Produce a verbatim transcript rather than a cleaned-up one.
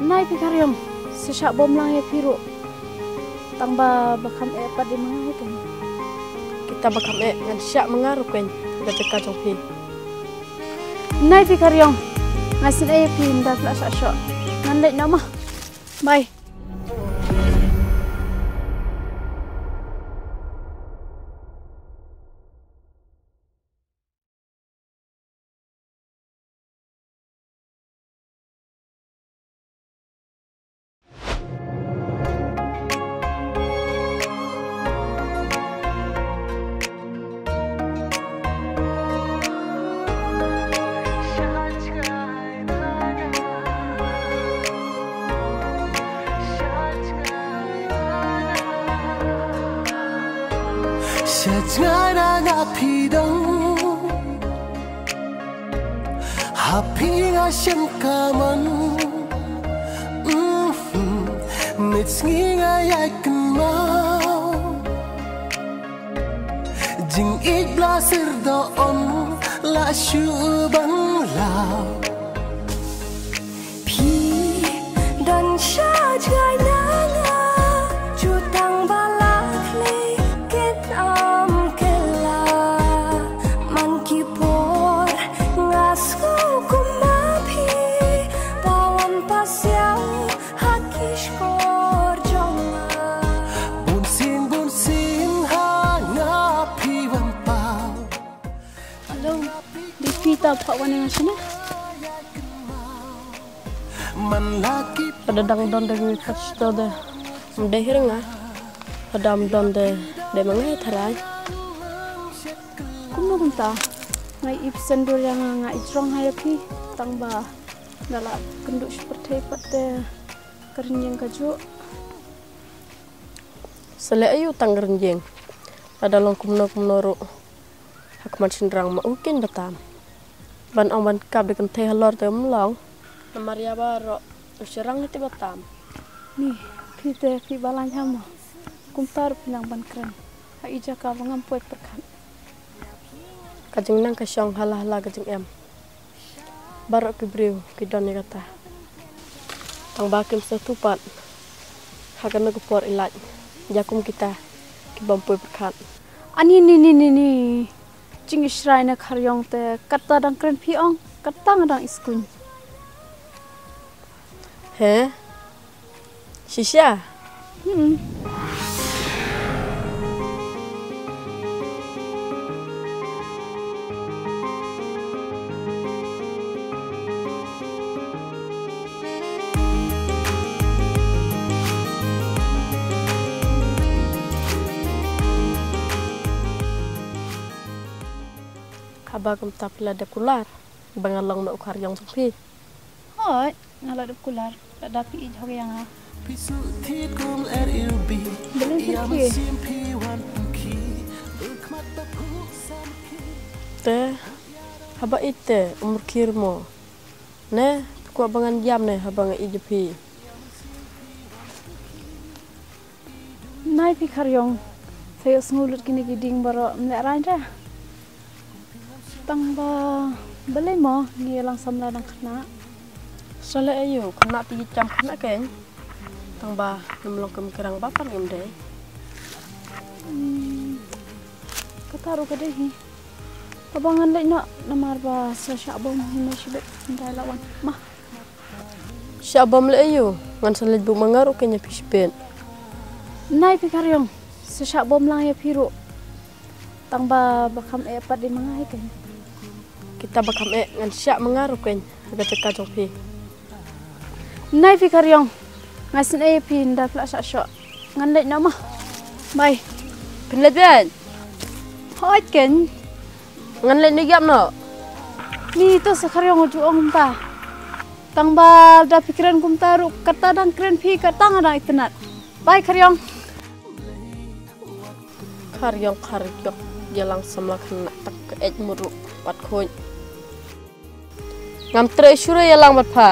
Nai phi Khariong, sa shah bom lang ïa phi ruh. Tang ba ba kham eh pat ïa ma nga hi kein. Kita ba kham eh ngan shah ma nga ruh kein ha ka jaka jong phi. Nai phi Khariong, nga sngew ïa phi, ynda phi la shah shoh ngan leit noh ma. Bye. Sha jngai na nga phi dang, ha phi nga shem kamon. Mhm. Mit sngi nga ïai kynmaw. Jingïeit bla sir da on la shu ban law. Phi don sha jngai na nga, jutang ba la khlei ken am kylla. Man ki por nga sngew kum ma phi, ba wan pasiaw ha ki shkor jong nga. Bun sien bun sien ha nga phi wan paw. Hello, dei phi ta phah wan ïa nga shane? Man la ki. Lada dang don de ngi khat shito de. Ym dei hi ruh nga. Lada ym don de, dei ma nga hi tharai. Kumno kumta? Nga ïohi phi sngewdur ïa nga, nga ïohi jrong ha ïa phi. Tang ba da la kynduh sha pyrthei pat te ka rynïeng ka juh. Sa leh aïu tang ka rynïeng? Lada long kumno kumno ruh, ha khmat shynrang ma u keiñ ba tam. Ban ong ban kap da kynthei halor te um long. Namar ïa baroh u shynrang hi te ba tam. Ni, phi te phi ba lain ha mo. Kumta ruh phi nang ban kren ha i jaka ba ngam poi pyrkhat. Ka jingnang ka shong hala hala ka jingem. Baroh ki briew ki don ïa kata. Tang ba kim sngewthuh pat ha kano ka por i lait ïa kum kita ki bym poi pyrkhat. Ani ni ni ni ni. Jingïashrai na Khariong te kata dang kren phi ong, kata nga dang iskuin. He? Shisha? Hmm. Haba kumta phi la dep kular ba nga long noh u Khariong jong phi. Hooid, nga la dep kular, lada phi ïeit hok ïa nga. Balei phi? Te, haba ïeit te, um rkhie mo. Ne, phi kwah ba ngan ïam ne, haba nga ïeit ïa phi. Nai phi Khariong, sa ïohsngew lut kine ki dieng baroh, ym lehrain re. Tang ba, balei mo, ngi ïalang samla dang khynnah. Sa leh aïu, khynnah te ïeit kam khynnah keiñ. Tang ba, ngim long kum ki rangbah pat ngim dei. Hmm, kata ruh ka dei hi. Haba ngan leit noh, namar ba sa shah bom hi na shibit, hynrei la wan. Ma. Shah bom leh aïu, ngan sa leit buh ma nga ruh keiñ ïa phi shibit. Nai phi Khariong, sa shah bom lang ïa phi ruh. Tang ba, ba kham eh pat ïa ma nga hi keiñ. Kita ba kham eh, ngan shah ma nga ruh keiñ ha ka jaka jong phi. Nai phi Khariong, nga sngew ïa phi, ynda phi la shah shoh ngan leit noh ma. Bye. Phin leit beit? Hooid keiñ. Ngan leit ne ïap noh? Ni to sa Khariong u ju ong kumta. Tang ba da phi kren kumta ruh, kata dang kren phi, kata nga dang itynnad. Bye Khariong. Khariong, Khariong, ïalang samla khynnah tak ka eit mut ruh pat khuid. Ngam treh shuh re ïalang bad pha.